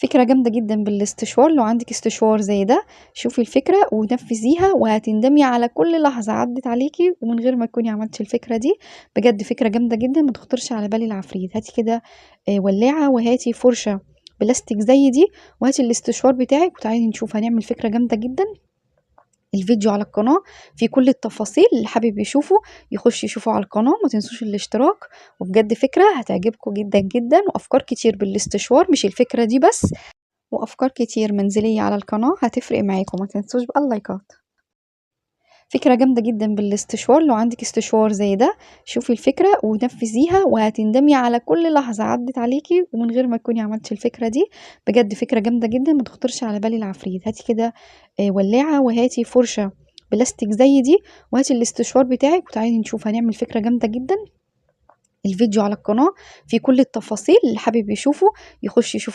فكرة جامدة جدًا بالاستشوار، لو عندِك استشوار زي ده شوفي الفكرة ونفذيها وهتندمي على كل لحظة عدِّت عليكِ ومن غير ما تكوني عملتِ الفكرة دي. بجد فكرة جامدة جدًا ما تخطرش على بال العفريت. هاتي كده ولاعة وهاتي فرشة بلاستيك زي دي وهاتي الاستشوار بتاعِك وتعالي نشوف هنعمل فكرة جامدة جدًا. الفيديو على القناة في كل التفاصيل، اللي حابب يشوفه يخش يشوفه على القناة، ما تنسوش الاشتراك. وبجد فكرة هتعجبكم جدًا جدًا، وأفكار كتير بالاستشوار مش الفكرة دي بس، وأفكار كتير منزلية على القناة هتفرق معاكم، ما تنسوش بقى اللايكات. فكرة جامدة جدًا بالاستشوار، لو عندِك استشوار زي ده شوفي الفكرة ونفذيها وهتندمي على كل لحظة عدِّت عليكِ ومن غير ما تكوني عملتِ الفكرة دي. بجد فكرة جامدة جدًا ما تخطرش على بال العفريت. هاتي كده ولاعة وهاتي فرشة بلاستيك زي دي وهاتي الاستشوار بتاعِك وتعالي نشوف هنعمل فكرة جامدة جدًا. الفيديو على القناة في كل التفاصيل، اللي حابب يشوفه يخش يشوفه.